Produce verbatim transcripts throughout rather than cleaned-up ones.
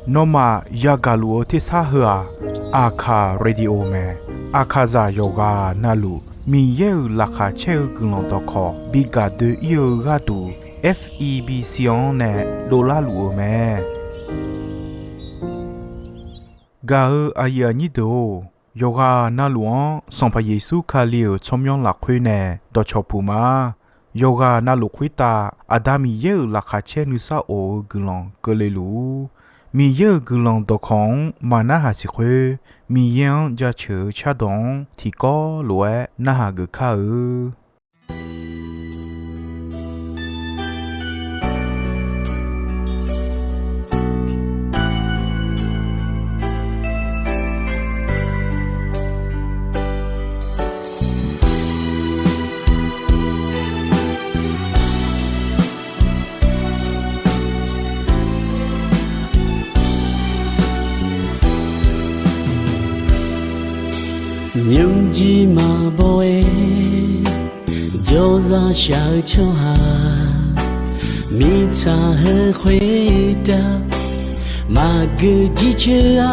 Nawmaf yagaq luf-eu tersar heu-aq, Aqkaq Radio mae. Aqkaqzaq yawqghaq navluf Miqyaer-euq laqkhaq caer-eu guiqlanq dawqkawq bi gaq doe-ir-eu gharduq, F E B C-anr nae dovlar luf-eu mae. Gaq-eu aqyuif aqnyir deuq-or, yawqghaq navluf-anr Sanqpaq Yeqsur Kali-euq tsawrmyanr lafkhoer nae dawqcawq puq ma. Yawqghaq navluf khoertav Aqda Miqyaer-euq laqkhaq caer nuisar of-eu guiqlanq keuvle luf-ur. Miqyaer-euq guiqlanq dawqkawq-anr maqnarhaq siq khoer, Miqyaer-anr jaceuq-eu cardawq-anr tiqkawv lof-aer narhaq geuf kar-eu. Nymrjir maqbaw-aer jawrzaq shaq-eu tsawrhaq, mirtsaq heu khoertav maqgeu jircoer-a.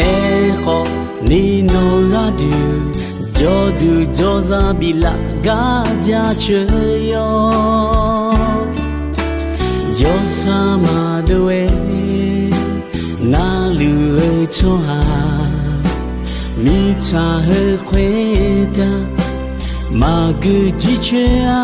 Aerkhawf ni nawq gharduq jawrduq jawrzaq biflaf gar jaceuq yawr. Jawrsar maqdov-aer narluf-eu tsawrhaq, mirtsaq heu khoertav maqgeu jircoer-a.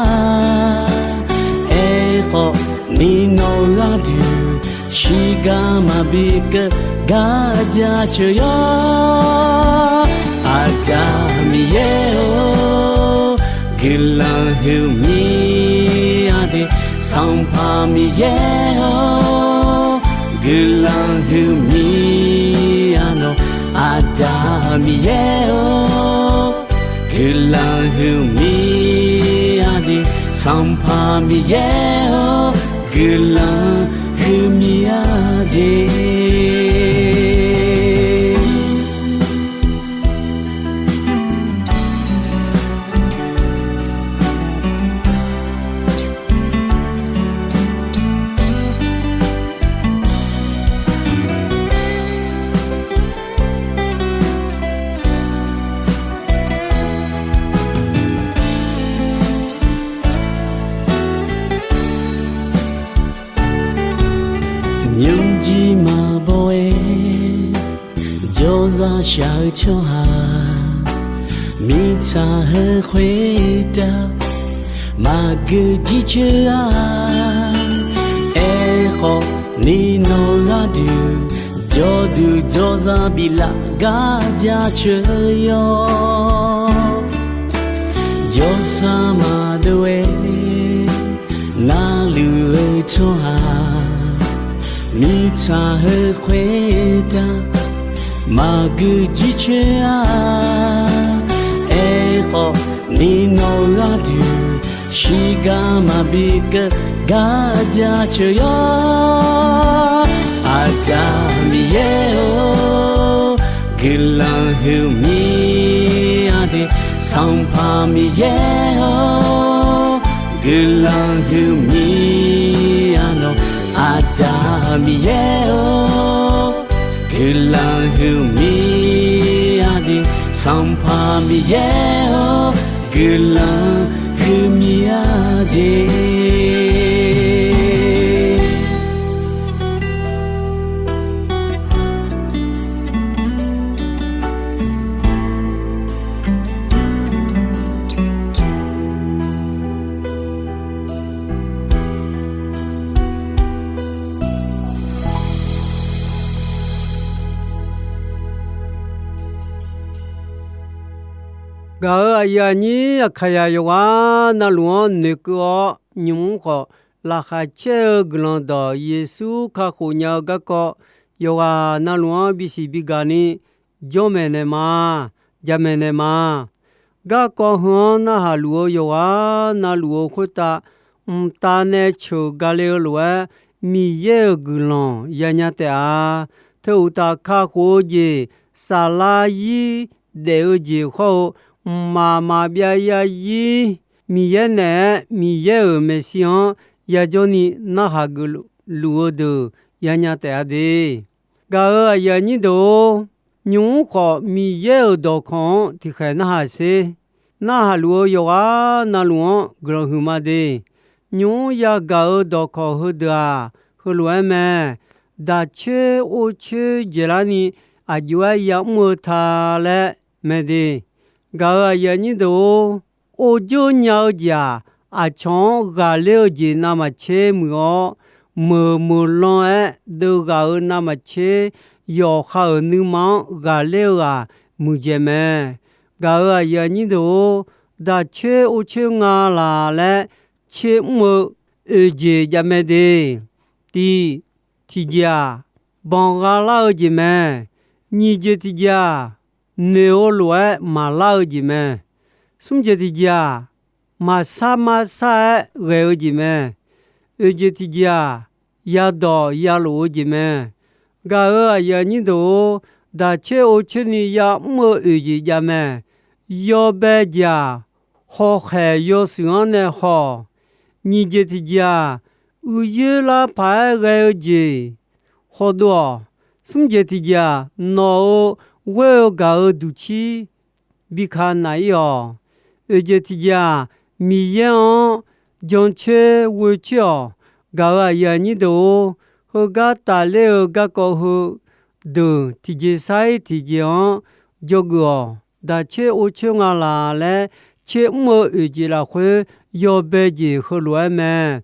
Aerkhawf ni nawq gharduq shiqgar maqbi keuv gar jaceuq yawr. Aqda Miqyaer-or, guiqlanq huiqmir-a de. Sanqpaq Miqyaer-or, guiqlanq huiqmir-a nawq. Aqda Miqyaer-or, guiqlanq huiqmir-a de. Sanqpaq Miqyaer-or, guiqlanq huiqmir-a de. Nymrjir maqbaw-aer jawrzaq shaq-eu tsawrhaq, mirtsaq heu khoertav maqgeu jircoer-a. Aerkhawf ni nawq gharduq jawrduq jawrzaq biflaf gar jaceuq yawr. Jawrsar maqdov-aer narluf-eu tsawrhaq, mirtsaq heu khoertav maqgeu jircoer-a. Aerkhawf ni nawq gharduq shiqgar maqbi keuv gar jaceuq yawr. Aqda Miqyaer-or, guiqlanq huiqmir-a de. Sanqpaq Miqyaer-or, guiqlanq huiqmir-a nawq. Aqda Miqyaer-or, guiqlanq huiqmir-a de. Sanqpaq Miqyaer-or, guiqlanq huiqmir-a de. Gaq-euq aqyuif aqnyir Aqkaqzaq yawqghaq navluf-anr noeqkeuv-awr nymq-mr khawf, laqkhaq caer-eu guiqlanq dawq Yeqsur kakhof nya-eu garkawv yawqghaq navluf-anr bisiq bigaq ni jawr maeqnaeq ma, jamaeq naeq ma. Garkawv heu-anr narhaq luf-eu yawqghaq navluf-eu khoertav, mqtav nae ceuq gale-eu lof-aer, Miqyaer-euq guiqlanq yanya taef-a. Teu uqtaf kakhof-eu jeq, saflar zir daef-eu jeq hawr-eu, mqmaq maqbyav zarzir Miqyaer naeq-aer Miqyaer-euq maeqshi-anr yajawr ni narhaq geufluf-eu deuq yanya taef-a de. Gaq-euq aqyuif aqnyir deuq-or, nymq-mr khawf Miqyaer-euq dawqkawq-anr tiqkhaeq narhaq sher. Narhaq luf-eu yawqghaq na luf-anr guiqlanq huiqma de. Nymq-mr yagaq-euq dawqkawq heudeuq-aq, heulof-aer mae. Daqcoer or coer dzaeqlar ni aqjox-aer yamr-eu ta laer mae de. Gaq-euq aqyuif aqnyir deuq-or, or dzeur nya-eu jeq-aq, aqcawq-anr ghaqler-eu jeq navmaqtser muiq-awr, meuq meuq lan-aer deuvghaq-euq navmaqtser yawqha-euq nuima-anr ghaqler-eu ghaq muiqdzaeq mae. Gaq-euq aqyuif aqnyir deuq-or, daqcoer or coer nga laq laer tser mr-eu oeq jeq javmae de. Tiq, tiqjeq-aq, banqgha lar-eu jeq mae. Nyiq jeq tiqjeq-aq, noeq-eu lof-aer maqlar-eu jeq mae. Smr jeq tiqjeq-aq, maqsar marsar-aer ghae-eu jeq mae. Oeq jeq tiqjeq-aq, yadawq yalof-eu jeq mae. Gaq-euq aqyuif aqnyir deuq-or, daqcoer or coer ni yamr-eu oeq jeq javmae. Yawbae jeq-aq, hawkhaeq yawshuif-anr nae haw-awq. Nyiq jeq tiqjeq-aq, uiqyoer lar paq-aer ghae-eu jeq hawdov-awq. Smr jeq tiqjeq-aq, nawq-euq ghoer-eu gaq-eu duqcir bi ka naq-ir-awq. Oeq jeq tiqjeq-aq, Miqyaer-anr jancoer ghoecoer-awq. Gaq-euq aqyuif aqnyir deuq-or, heugar tafler-eu garkawv heudeuq tiqjeq sar-ir tiqjeq-anr dzawgeuf-awq. Daqcoer or coer nga laq laer tser mr-eu oeq jeq lafkhoer yawbae jeq heulof-aer mae.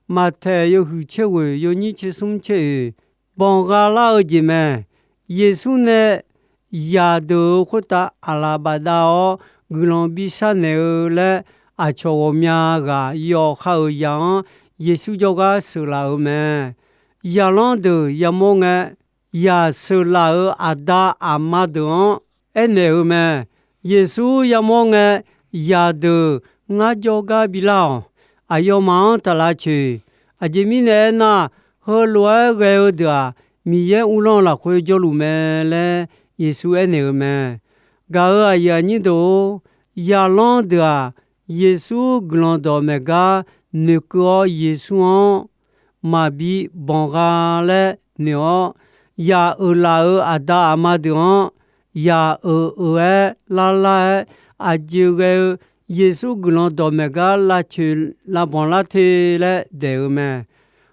Maqtaeq yawhuiq tser ghoeq yawnyir tser smr tser oeq, banqgha lar-eu jeq mae. Yeqsur nae zaqdeuq-euq khoertav aqlaf bafdav-awr guiqlanq bishar naeq-eu laer, aqcawq ghawqmya ghaq yawqha-euq zaq-anr Yeqsur jawrgar sheuqlaf-euq mae. Zaqlanr deuq yamawr ngae, zaq sheuqlaf-euq aqda aqma deuq-anr aernaeq-eu mae. Yeqsur yamawr ngae, zaqdeuq ngar jawrgar bilar-awq. Aqyawfmaf-anr taq lavcoeq. Aqjeq mirnae aernar, heulof-aer ghae-eu deuq-aq, Miqyaer uvlanr lafkhoer jawrluf mae laer Yeqsur aernaeq-eu mae. Gaq-euq aqyuif aqnyir deuq-or, zaqlanr deuq-aq, Yeqsur guiqlanq dawqmaeq gar noeqkeuv-awr Yeqsur-anr maqbi banqgha laer noeq-awr, zaq euq laf-euq aqda aqma deuq-anr zaq euq euq-aer lar lar-aer, aqjeq ghae-eu Yeqsur guiqlanq dawqmaeq gar lavcoeq lavbanq lar te laer daeq-eu mae.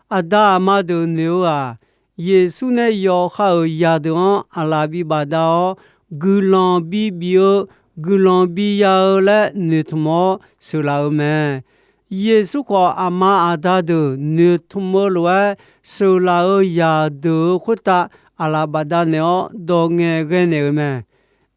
Aqda aqma deuq noeq-eu-aq, Yeqsur nae yawqha-euq zaqdeuq-anr aqlaf bi bafdav-awr, guiqlanq bi bif-eu, guiqlanq bi ya-eu laer noeqtmq-awr sheuqlaf-eu mae. Yeqsur khawf, aqma aqda deuq noeqtmq-eu lof-aer sheuqlaf-euq zaqdeuq-euq khoertav aqlaf bafdav naeq-awr dawq ngaeqghae naeq-eu mae.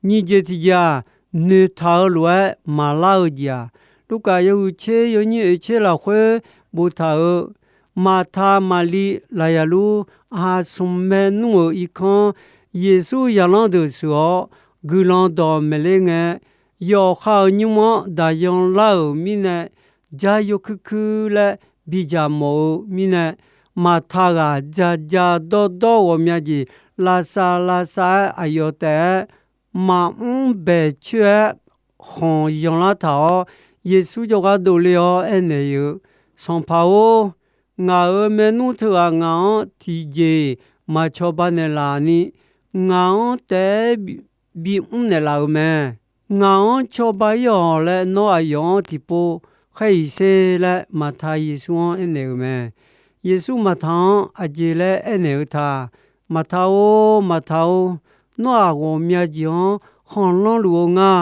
Nyiq jeq tiqjeq-aq, noeqtaq-eu lof-aer maqlar-eu jeq-aq, Lurkaf yawhuiq tser yawnyir oeq tser lafkhoer boftaq-euq, Maqta, Maqli, Laqzaqlur, aqha smq maernmr-euq irkanr, Yeqsur zaqlanr deuq sheuq-awr guiqlanq dawqmaeq ler ngae, yawqha-euq nymr-anr daqyan lar-euq mirnae, jar yawkuir kuir laer bidzaq mawf-eu mirnae, Maqta ghaq dzaqdzaq dawrdawr ghawqmya jeq lavsav lavsav-aer aqyawf taef-aer maqmr baeq coer-aer khanq yanlar taq-awr, Yeqsur jawrgar dovle-awr aernaeq-eu, Sanqpaq-or, ngaq-euq maernmr teughaq ngaq-anr tiqjeq-iq maq cawba naeq laf ni, ngaq-anr taef-aer bimr naeqlaf-euq mae. Ngaq-anr cawba-ir-awq laer nawr aqyawf-anr tiqpov khaer-iq sher laer, Maqta Yeqsur-anr aernaeq-euq mae. Yeqsur Maqta-anr aqjeq laer aernaeq-eu ta? Maqta-or, Maqta-or, nawr-aq, ghawqmya jeq-anr khanqlanr luf-eu nga.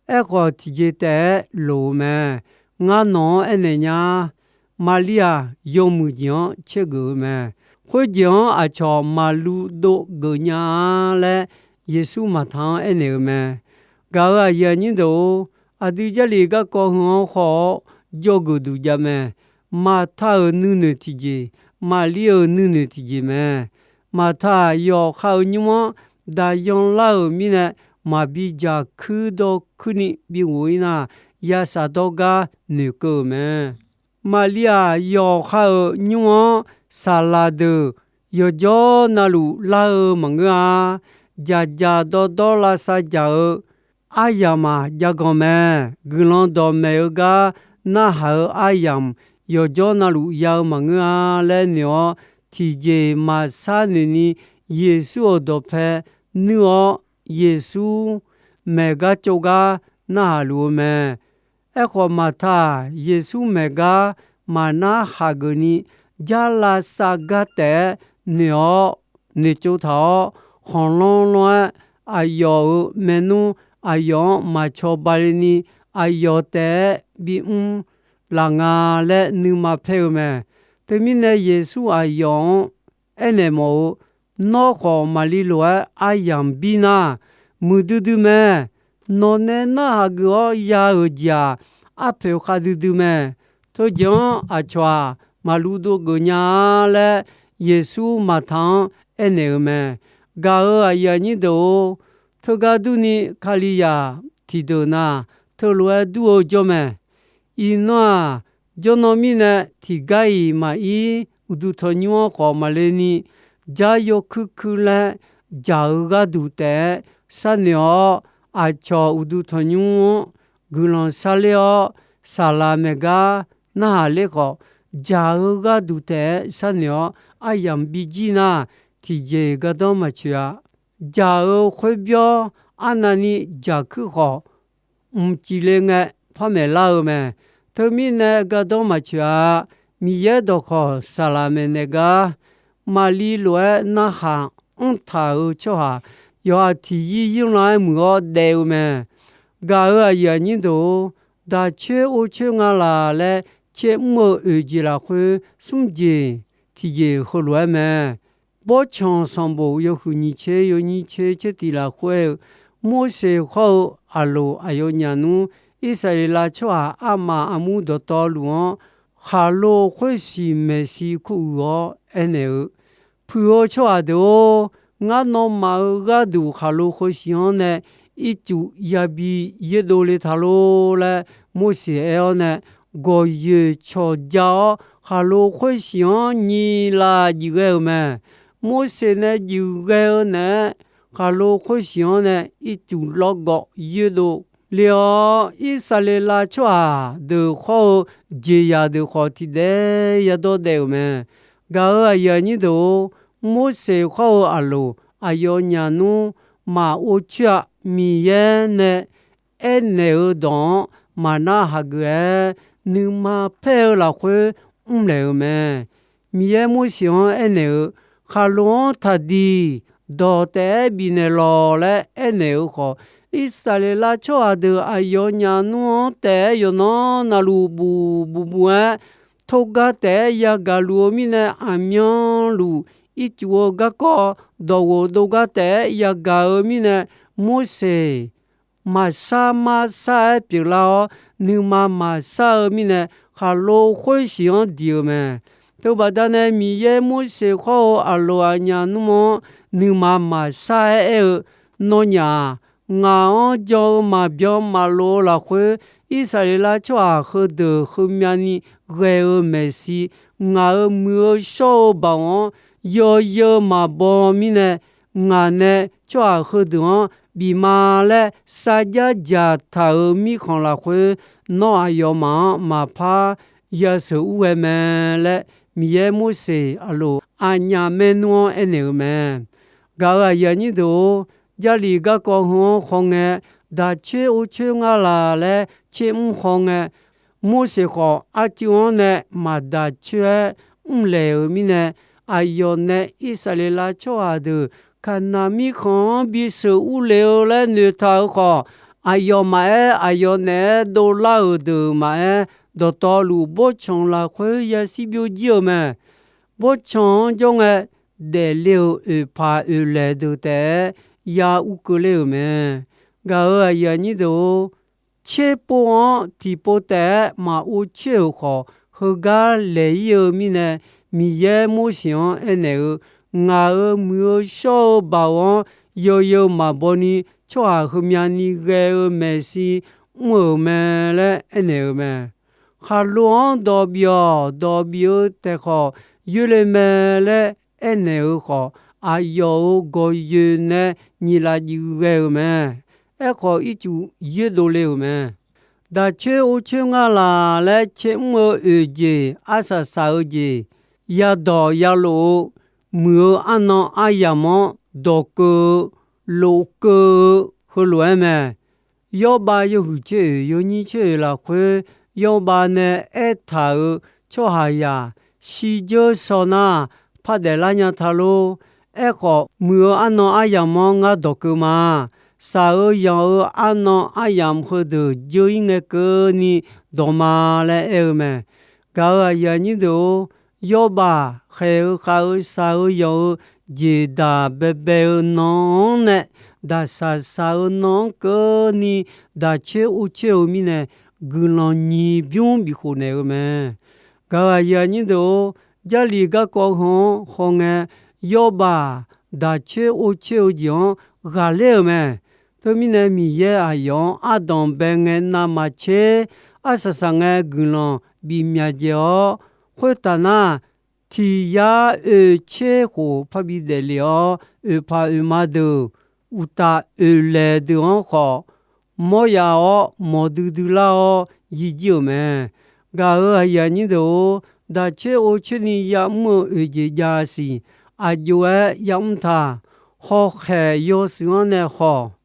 Aerkhawf, tiqjeq taef-aer loq-eu mae. Ngar nawq-anr aernaeq nya-a. Maqli-aq, yawmuiq jeq-anr caergeuf-eu mae. Khoerjeq-anr aqcawq maqlu dovgeuf nya-a laer, Yeqsur Maqta-anr aernaeq-eu mae. Gaq-euq aqyuif aqnyir deuq-or, aqdui Jarlif garkawv heu-anr khawf-awr dzawgeuf duq jav mae. Maqta-euq nuinoeq tiqjeq, Maqli-euq nuinoeq tiqjeq mae. Maqta-aq, yawqha-euq nymr-anr daqyan lar-euq mirnae, maqbi dzaq kuir dawr kuir ni bighof-ir nar, ya shafdawr gar noeqkeuv-euq mae. Maqli-aq, yawqha-euq nymr-anr saqlaq deuq yawqjawr na luf lar-eu maqngeur-a. Dzaqdzaq dawrdawr lavsav dzaq-eu aryamq-aq, jav ganq mae. Guiqlanq dawqmaeq-eu gar narhaq-eu aryamq yawqjawr navluf ya-eu maqngeur-a laer noeq-awr, tiqjeq maqsar noeqni Yeqsur-euq dawqpae nuir-awr, Yeqsur maeqgar tsovgar narhaq luf-eu mae. Aerkhawf, Maqta-aq, Yeqsur maeqgar maqnar haq geufni, jar lavsav gar taef-aer noeq-awr, noeqtsov taq-awr, khanqlanr lanr-aer aqyawf-euq maernmr aqyawf-anr maqcawba le ni, aqyawf taef-aer bimr laf nga laer nuima paer-eu mae. Teumirnae, Yeqsur aqyawf-anr aernaeq mawf-eu, Nawr khawf, maqli lof-aer aryamq bir nar, muiqdui dui mae. Nawq nae narhaq geuf-awr ya-euq jeq-aq, arpoeq khavdui dui mae. Teujeq-anr aqcawq-aq, maqlu dov geuf nya-a laer, Yeqsur Maqta-anr aernaeq-eu mae. Gaq-euq aqyuif aqnyir deuq-or, teugar durni, Kalizaq tiqdeuq na, teulof-aer dur-eu jawr mae. Iqnan-aq, jawrnan mirnae tiqgar-iq maqir, uqduq tanqnymr-anr khawf maqle ni, jar yawkuir kuir laer jaq-eu gharduq taef-aer sharnoeq-awr, aqcawq uqduq tanqnymr-anr guiqlanq sharler-awr, saqlaq maeq gar narhaq ler khawf, jaq-eu gharduq taef-aer sharnoeq-awr aryamq bijir nar, tiqjeq gardanr maqtsoeq-a. Jaq-eu khoerbyawr arnavni jaqkuir khawf, mqcif le ngae par maeqlar-eu mae. Teumirnae gardanr maqtsoeq-a. Miqyaer dawqkawq saqlaq maeqnaeq gar, maqli lof-aer narhaq anrtaq-euq tsawrhaq, yawqha tiqyir yirlan-aer muiq-awr daef-eu mae. Gaq-euq aqyuif aqnyir deuq-or, daq coer or coer nga laq laer caer mr-eu oeq jeq lafkhoer smr jeq tiqjeq heulof-aer mae. Bawrtsanq sanqbof yawhuiq nyiq tser yawnyir tser tser tiq lafkhoer-eu, Morseq hawr-eu Aqloq aqyawfnyaf nmr, Irsaqleqlav tsawrhaq armaf armur dawqtawvluf-anr, khaqlo khoersiq maeqshi kuruiq-awr aernaeq-eu, Puiq-eu tsawrhaq deuq-or, ngar nawmaf-euq gharduq khaqlo khoersiq-anr nae ircuf yabi yoerdov le ta lor laer Morseq aer-awr nae, gawqyoeq cawqja-awr khaqlo khoersiq-anr nyiq laf jif ghae-euq mae. Morseq nae jif ghae-eu naeq-aer, khaqlo khoersiq-anr nae ircuf lawrgawv yoerdov le-awr, Irsaqleqlav tsawrhaq deuq hawr-eu jeqzaq deuq khawf tiqdaev yadawr daef-euq mae. Gaq-euq aqyuif aqnyir deuq-or, Morseq hawr-eu Aqloq aqyawfnyaf nmr maqor coer-a. Miqyaer nae aernaeq-eu dawq-anr maqnar hageuf-aer, nuima paer-eu lafkhoer mrlaeq-euq mae. Miqyaer Morseq-anr aernaeq-eu, Khaqlo-anr taqdiq dawq taef-aer bifnaeq lawq laer aernaeq-eu khawf, Irsaqleqlav tsawrhaq deuq aqyawfnyaf nmr-anr taef-aer yawqnan navluf buf buf buf-aer, torgar taef-aer yagaq luf-eu mirnae, aqmyanluf ircuf-eu garkawv dawqghof dov gar taef-aer yagaq-eu mirnae, Morseq maqshar marsar-aer pyeuflar-awr, nuima maqshar-eu mirnae, khaqlo khoersiq-anr diq-eu mae. Teubaqda nae Miqyaer Morseq hawr-eu Aqloq aqnyaf nmr-anr nuima maqshar-aer aer-eu, Nawnyaf-aq, ngaq-anr jan-eu maqbyan maqlof-eu lafkhoer, Irsaqleqlav tsawrhaq heudeuq heumyavni ghae-eu maeqshi, ngaq-euq muiq-eu shawr-eu baoq-anr yawzeu maqbaw mirnae, ngaq nae tsawrhaq heudeuq-anr bif ma laer sarjax dzaqtaq-euq mirkhanq lafkhoer, nawr aqyawfmaf-anr maqpar yasheuq ur ghae mae laer, Miqyaer Morseq Aqloq aqnyaf maernmr-anr aernaeq-eu mae. Gaq-euq aqyuif aqnyir deuq-or, Jarlif garkawv heu-anr khawngae, daq coer or coer nga laq laer caer mr khawngae, Morseq khawf arcuiv-anr nae maqdaq coer-aer mrlaeq-euq mirnae, aqyawf nae Irsaqleqlav tsawrhaq deuq Kaqnaq mirkhanq-anr bisheuq urle-eu laer noeqtaq-euq khawf, aqyawf maqaer, aqyawf naeq-aer dovlar-euq deuq maqaer, dawqtawvluf bawrtsanq lafkhoer yashir byovjir-eu mae. Bawrtsanq-anr jawr ngae, daefle-euq oeqpaq oeqlaeq deuq taef-aer ya ur keuvler-euq mae. Gaq-euq aqyuif aqnyir deuq-or, tserpov-anr tiqpov taef-aer maqor coer-euq khawf, heugar laeq-ir-eu mirnae, Miqyaer Morseq-anr aernaeq-eu, Ngaq-euq muiq-eu shawr-eu baoq-anr yawzeu maqbaw ni, tsawrhaq heumyavni ghae-eu maeqshi mr-euq mae laer aernaeq-eu mae. Khaqlo-anr dawq bif-awq, dawq bif-eu taef khawf yoerle mae laer aernaeq-eu khawf, aqyawf-euq gawqyoeq nae nyiq laf jif ghae-euq mae. Aerkhawf, ircuf yoerdov le-euq mae. Daqcoer or coer nga laq laer caer mr-eu oeq jeq, arsaq saq-eu jeq, yadawq yalof-eu, muiq-eu arnan aryamq-anr dawq keuv-eu, lof keuv-eu heulof-aer mae. Yawrbav yawhuiq coer oeq yawnyir coer oeq lafkhoer, Yawrbav nae aertaq-euq tsawrhaqzaq shirdzeur shaw nar, pardaef lar nya ta lor. Aerkhawf, muiq-eu arnan aryamq-anr ngar dawq keuv ma. Shaq-eu yanq-eu arnan aryamq heudeuq dzeur-ir ngae keuvni dawq ma laer aer-eu mae. Gaq-euq aqyuif aqnyir deuq-or, Yawrbav khaeq-eu khav-eu shaq-eu yanq-eu jeq daq baebae-eu nan-anr nae, daqshaq shaq-eu nan-anr keuvni daqcoer or coer-eu mirnae, guiqlanq nyiq bymr bifkhof naeq-eu mae. Gaq-euq aqyuif aqnyir deuq-or, Jarlif garkawv heu-anr hawngae, Yawrbav daqcoer or coer-eu jeq-anr ghaqler-euq mae. Teumirnae Miqyaer aqyawf-anr ardanq bae ngae navmaqtser, arsaq saq ngae guiqlanq bif myaq dzaeq-awr, khoertaf nar, tiq yar oeq tser khof parbi daefle-awr, oeqpaq oeqma deuq, uqtaf oeqlaeq deuq-anr khawf, mawrya-awr mawq duidui lar-awr yir jir-euq mae. Gaq-euq aqyuif aqnyir deuq-or, daqcoer or coer ni ya'mr-eu oeq jeq jav siq, aqjox-aer ya'mr ta. Hawkhaeq yawshuif-anr nae khawf,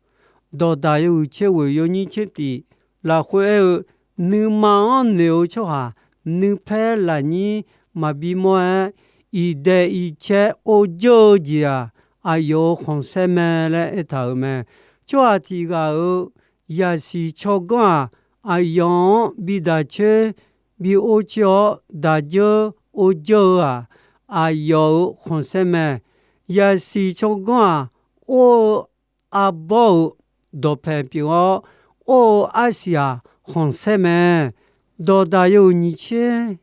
Dawqdaq yawhuiq tser ghoeq yawnyir tser tif lafkhoer aer-eu, nuima-anr noeq-eu tsawrhaq nuipaer lafnyir maqbi mawr-aer, iqdaeq iqcae or dzeur-eu jeq-aq, aqyawf-euq khanqsaer mae laer aertaq-euq mae. Tsawrhaq tiq ghaq-euq yaqsiq tsawrganr-aq, aqyawf-anr bi daq coer bi or coer-awr daq dzeur or dzeur-eu-aq, aqyawf-euq khanqsaer mae. Yaqsiq tsawrganr-aq, or-eu arbawr-euq dawqpaeq pyeuf-awr, or-eu arsiq-aq khanqsaer mae. Dawqdaq yawhuiq nyiq tser,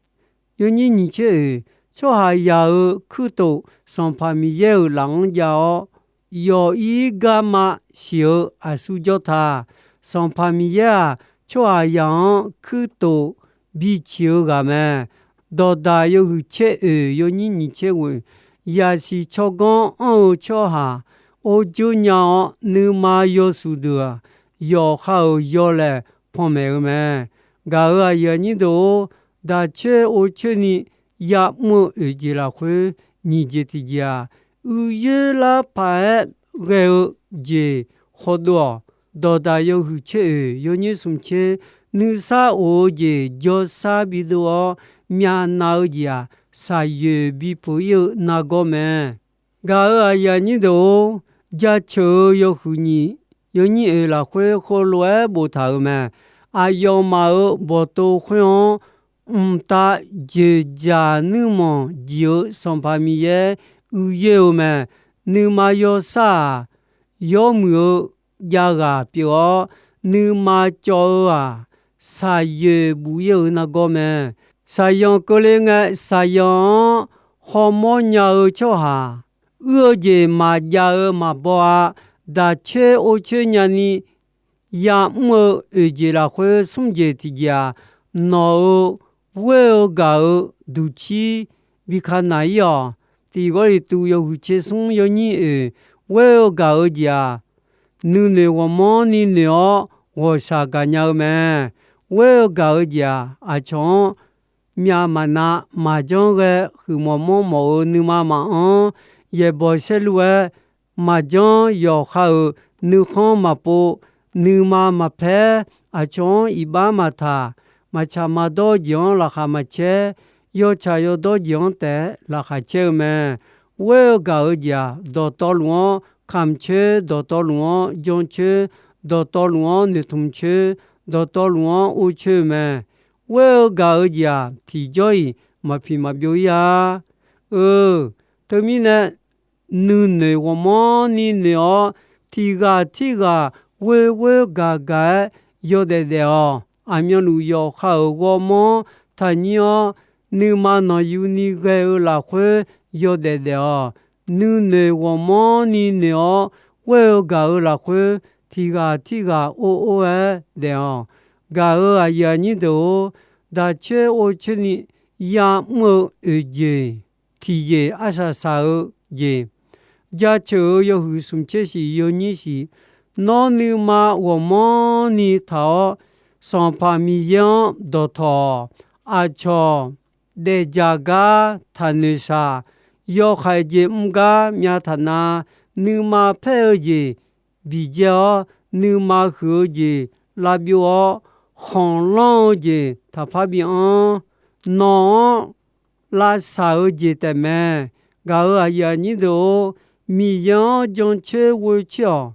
yawnyir nyiq tser oeq, tsawrhaqzaq-euq kuirtof Sanqpaq Miqyaer-euq laf-anr jav-awr, yawf-ir garma siq-eu aqsur jawr ta. Sanqpaq Miqyaer-aq, tsawrhaqzaq-anr kuirtof biciq-eu ghaq mae. Dawqdaq yawhuiq tser oeq yawnyir nyiq tser ghoeq, yaqsiq tsawrganr anr-eu tsawrhaq or dzeur nya-awr, nuima yawshuif deuq-aq, yawqha-euq yawlaeq panmaeq-eu mae. Gaq-euq aqyuif aqnyir deuq-or, daq coer or coer ni ya'mr-eu oeq jeq lafkhoer nyiq jeq tiq jeq-aq, uiqyoer lar paq-aer ghae-eu jeq khawdov-awq. Dawqdaq yawhuiq tser oeq yawnyir smq tser, nuisar of-eu jeq jawrsar bidov-awr, myavnav-eu jeq-aq, shaqyoeq bipeuq-ir-eu nargawr mae. Gaq-euq aqyuif aqnyir deuq-or, jaceuq-eu yawhuiq nyiq yawnyir oeq lafkhoer heulof-aer boftaq-euq mae. Aqyawfmaf-euq bawqtov khoer-anr, mqtav joeqdzaq nuirmanq jiq-eu Sanqpaq Miqyaer uiqyoer-eu mae. Nuima yawshar-aq, yawmuiq-eu javghaq pyeuf-awr, nuima cawv-eu-aq, shaqyoeq buf-ir-eu nargawr mae. Shaqzanq keuvle ngae, shaqzanq-anr hawmawr nya-eu tsawrhaq, uir-eu jeq maqjav-eu maqbaw-a. Daq coer or coer nyani ya'mr-eu oeq jeq lafkhoer smr jeq tiq jeq-aq, nawq-euq ghoer-eu gaq-euq duqcir bi ka naq-ir-awq. Tiq Gawrliqtu yawhuiq tser smr yawnyir oeq, ghoer-eu gaq-eu jeq-aq, nuinoeq ghawqmanrni noeq-awr ghawqshaq gaqnya-eu mae. Ghoer-eu gaq-eu jeq-aq, aqcawq-anr myav maqnav maqjanr ghae, huiqmawf manrmawf-eu nuima maqanr, yaeqbawq saerlu-aer maqjanr, yawqha-euq nuikhanr maqpov, nuima maqpaer, aqcawq-anr iqbax maqtaq, maqtsaq maqdawr jeq-anr laqkhaq maqcaer, yawtsaq yawdawr jeq-anr taef-aer laqkhaq caer-eu mae. Ghoer-eu gaq-eu jeq-aq, dawqtawvluf-anr kamq coer, dawqtawvluf-anr janr coer, dawqtawvluf-anr noeqtmq coer, dawqtawvluf-anr or coer-eu mae. Ghoer-eu gaq-eu jeq-aq, tiqjawr-iq maqpiq maqbyov-ir-a. Eu, teumirnae, nuinoeq ghawqmanrni noeq-awr, tiq ghaq tirghaq ghoer ghoer gaq gaq-aer yawdaef daef-awq. Aqmyanluf yawqha-euq ghawrmawr taqnyir-awr, nuima nanqyuni ghae-eu lafkhoer yawdaef daef-awq. Nuinoeq ghawqmanrni noeq-awr, ghoer-eu gaq-eu lafkhoer tiq ghaq tirghaq or or-aer daef-awq. Gaq-euq aqyuif aqnyir deuq-or, daq coer or coer ni ya'mr-eu oeq jeq tiqjeq arsaq saq-eu jeq, jaceuq-eu yawhuiq smq tser shiq yawnyir shiq, nawr nuima ghawqmanrni taq-awr, Sanqpaq Miqyaer-anr dawqtawq-awq. Aqcawq daefdzaq gar taqnoeq shaq. Yawkhaeq jeq mr gar myav taq na. Nuima paer-eu jeq biqjaer-awr, nuima huiq-eu jeq lavbyov-awr, khanqlanr-eu jeq taqpar bianr. Nawq-anr lavshaq-eu jeq taefmae. Gaq-euq aqyuif aqnyir deuq-or, Miqyaer-anr jancoer ghoecoer-awq.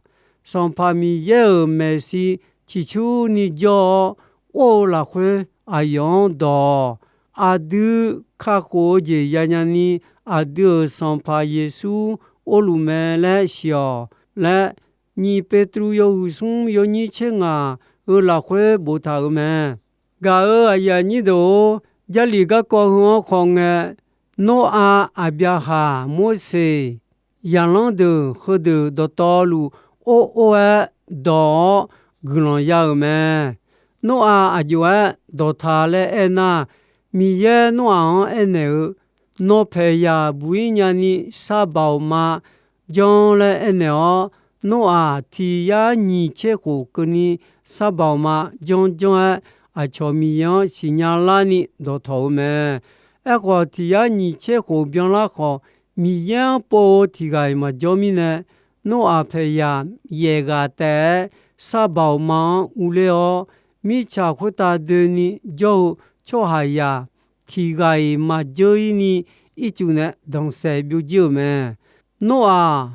Sanqpaq Miqyaer-euq maeqshi ciqcurni jawr-awr, or-eu lafkhoer aqyawf-anr dawq-awq. Aqdui kakhof-eu jeq yanya ni, aqdui-euq Sanqpaq Yeqsur orluf mae laer siq-awq laer, nyiq Petruv yawhuiq smr yawnyir tser ngaq-euq lafkhoer boftaq-euq mae. Gaq-euq aqyuif aqnyir deuq-or, Jarlif garkawv heu-anr khawf ngae, Noraq, Aqbyaqhaq, Morseq, zaqlanr deuq heudeuq dawqtawvluf or or-aer dawq-awr guiqlanq ya-euq mae. Noraq aqjox-aer dawqtaq laer aernar, Miqyaer Noraq-anr aernaeq-eu, Nawq paeqyaq buq-ir nyani sar baoq ma janr laer aernaeq-awr, Noraq tiq yar nyiq tser khof keuvni sar baoq ma janr janr-aer, aqcawq Miqyaer-anr siqnya larni dawqtawq-eu mae. Aerkhawf, tiq yar nyiq tser khof byanlar khawf, Miqyaer-anr pov-eu tiq ghaq-iq maqjawr mirnae, Noraq paeqyaq yaef ghaq taef-aer sar baoq ma-anr uvler-awr, mirtsaq khoertav doeni jawr-eu tsawrhaqzaq tiq ghaq-iq maqjeur-ir ni, ircuf nae danqsaef byovjir-euq mae. Noraq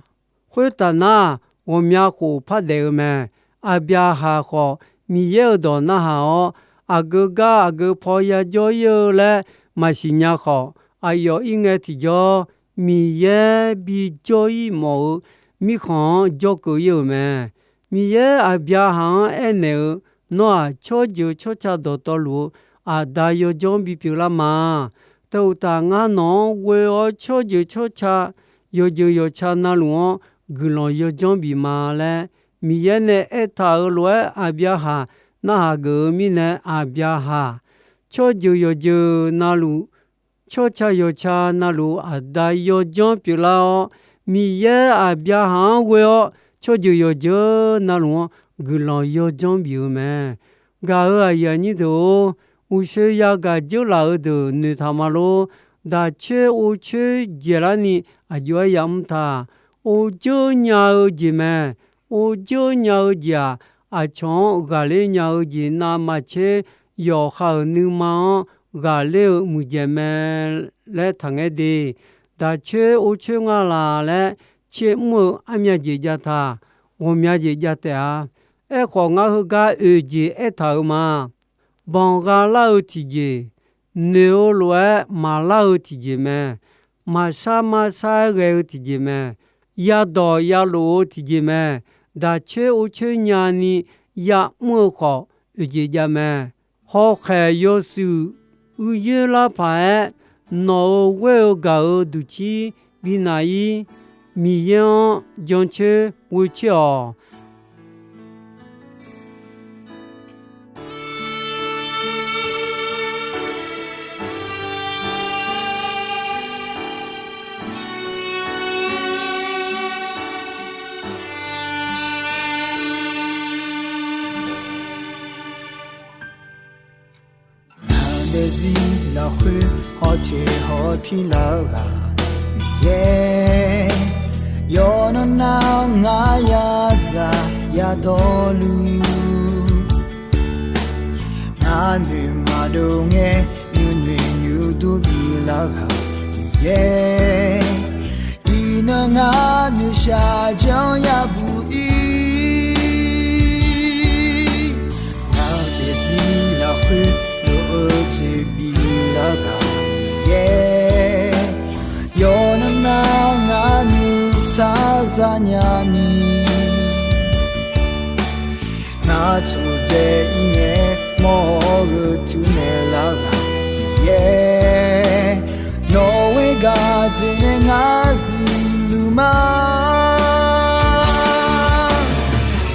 khoertaf nar, ghawqmya khof pardaef-eu mae. Aqbyaqhaq khawf, Miqyaer-euq dawq narhaq-awr, aqgeu gar aqgeu paw yajawr-ir-eu laer maqsiq nya khawf, aqyawf ir ngae tiqjawr, Miqyaer bijawr-ir mawf-eu mirkhanq-anr jawrkeuv-ir-euq mae. Miqyaer Aqbyaqhaq-anr aernaeq-eu, Nawr-aq, tsawrjeuq tsawrca dawqtawvluf-eu aqda yawdzanr bipyeuf lar ma. Teu uqtaf, ngar nawq-anr ghoe-awr tsawrjeuq tsawrca yawqjeuq yawqca navluf-anr guiqlanq yawdzanr bif ma laer, Miqyaer nae aertaq-euq lof-aer Aqbyaqhaq narhaq geuf-eu mirnae, Aqbyaqhaq tsawrjeuq yawqjeuq navluf, tsawrca yawqca navluf aqda yawdzanr pyeuflar-awr, Miqyaer Aqbyaqhaq-anr ghoe-awr tsawrjeuq yawqjeuq navluf-anr guiqlanq yawdzanr bif-eu mae. Gaq-euq aqyuif aqnyir deuq-or, uqshoe yagaq dzeurlaf-eu deuq noeqtaq ma lor. Daqcoer orcoer dzaeqlarni aqjox-aer yamr taq. Ordzeur nya-eu jeq mae. Ordzeur nya-eu jeq-aq, aqcawq-anr ghaqler nya-eu jeq navmaqtser yawqha-euq nuima-anr ghaqler-eu muiqdzaeq mae laer taqngaer de. Daqcoer orcoer nga laq laer caer mr-eu armya jeq jav taq. Ghawqmya jeq jav taef-a. Aerkhawf, ngar heugar oeq jeq aertaq-euq ma. Banqgha lar-eu tiqjeq, noeq-eu lof-aer maqlar-eu tiqjeq mae. Maqshar maqshar-aer ghae-eu tiqjeq mae. Yadawq yalof-eu tiqjeq mae. Daqcoer orcoer nyani yamr-eu khawf, oeq jeq jav mae. Hawkhaeq yawshuif uiyoer lar paq-aer, nawq-euq ghoer-eu gaq-euq duqcir bi naq-ir. Miqyaer-anr jancoer ghoecoer-awq. Ngaq daefzir lafkhoer hawteq hawpir lar-eu ghaq Miqyaer, yawqnan nar ngar yadzaq yadawrluf, ngar noeq maqdov ngae nuinoeq nuidur bilar ghaq Miqyaer, iqnan ngar noeqshaq janr yabuq-ir. Ngaq daefzir lafkhoer lof-eu jeq bilar ghaq Miqyaer, yawqnan nar ngar nuisar zanya ni, ngar tsofdzae-ir ngae mawr-eu tuqnaeq lar ghaq Miqyaer, nawq-euq gaq jeq nae ngar zifluf ma.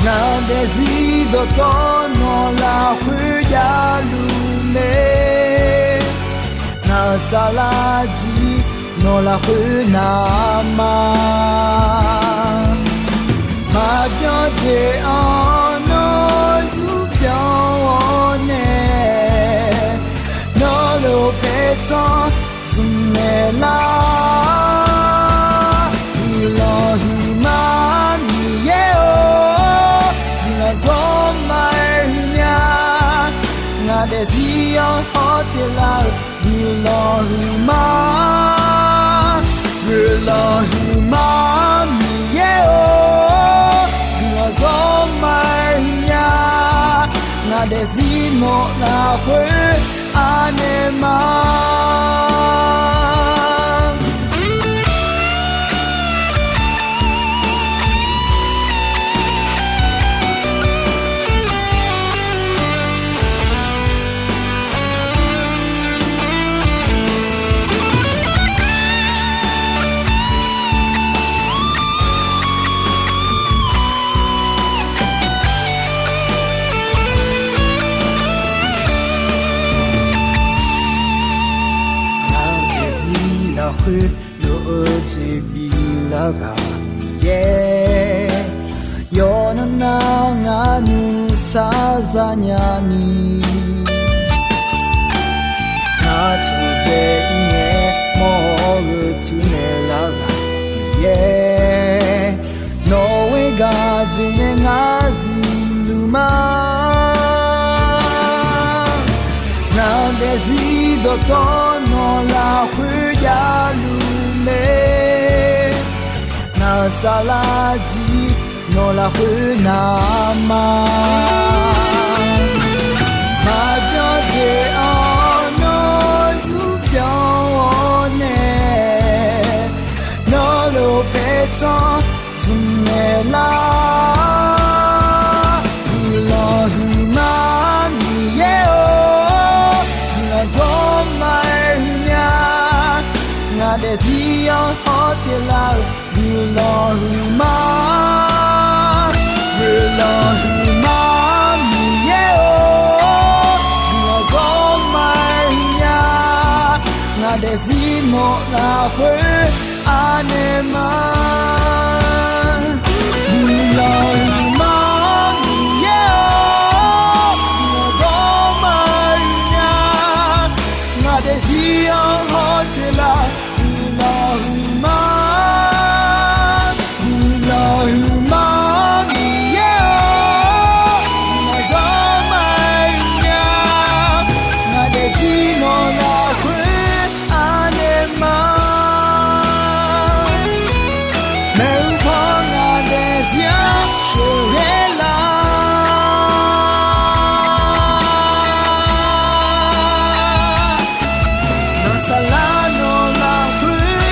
Ngaq daefzir dawqtawvluf nawq lafkhoer javluf mae. Ngaq-euq saflar jir nawq lafkhoer navma, maqbyan jeq-anr nawr zurpyanq-awr tanq zmqnaeq lar. Guiqlanq huiqma Miqyaer-or, guiqlanq zawrma-aer huiqnya. Ngaq daefzir-anr hawteq lar-euq guiqlanq huiqma. Guiqlanq huiqma Miqyaer-or, guiqlanq zawrma-aer huiqnya. Ngaq daefzir nawq lafkhoer anaeq ma. Ngaq daefzir lafkhoer lof-eu jeq biflar ghaq Miqyaer, yawqnan nar ngaq nuisar zanya ni. Ngaq tsuqdzae ir ngae mawr-eu tuinaeq lar ghaq Miqyaer, nawq-eu gaq jeq nae ngar zifluf ma. Ngaq daefzir dawqtawvluf nawq lafkhoer javluf mae. Ngaq saflar jir nawq lafkhoer navma. Maqbyan jeq-anr nawr zmq byan-awr nae, nawr lof paertanr zmqnaeq lar. Guiqlanq huiqma Miqyaer-or, guiqlanq zawrma-aer huiqnya. Ngaq daefzir-anr hawteq lar-euq guiqlanq huiqma. Guiqlanq huiqma Miqyaer-or, guiqlanq zawrma-aer huiqnya. Ngaq daefzir nawq lafkhoer anaeq ma. Guiqlanq huiqma Miqyaer-or, guiqlanq zawrma-aer huiqnya. Ngaq daefzir-anr hawteq lar guiqlanq huiqma. Guiqlanq huiqma Miqyaer-or, guiqlanq zawrma-aer huiqnya. Ngaq daefzir nawq lafkhoer anaeq ma. Maeqhu paw ngaq daefzir-anr sheuqghae lar. Ngaq saflar nawq lafkhoer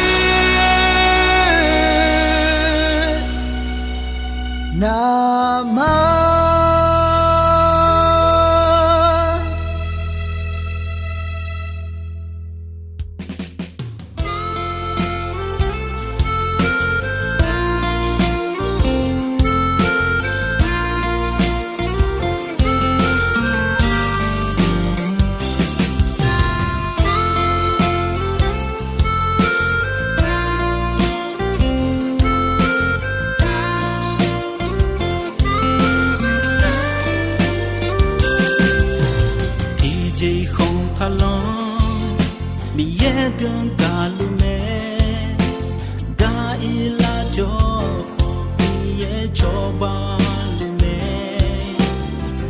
navma. Tiqjeq khanq taqlanr, Miqyaer deuq gaqluf mae. Gar ir lar jawr khawf, Miqyaer cawba luf mae.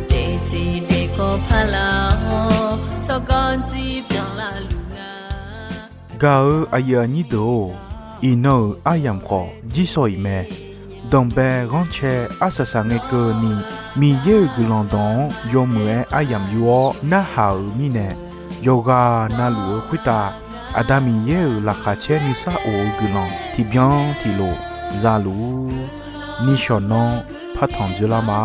Daefzir daefkawv paq laf-awr, tsawrganr jir byanlar luf nga. Gaq-eu aqyuif aqnyir deuq-or, iqnan-euq aryamq khawf jirsawq iq mae. Danqbae ghanrcae arsaq saq ngae keuvni, Miqyaer-euq guiqlanq dawq-anr yawmuiq-aer aryamq yur-awr narhaq-euq mirnae, yawqghaq na luf-eu khoertav Aqda Miqyaer-euq laqkhaq caer nuisar of-eu guiqlanq tiqbyan tiqlof za luf-ur. Nishawq nan partanq dzeurlar ma.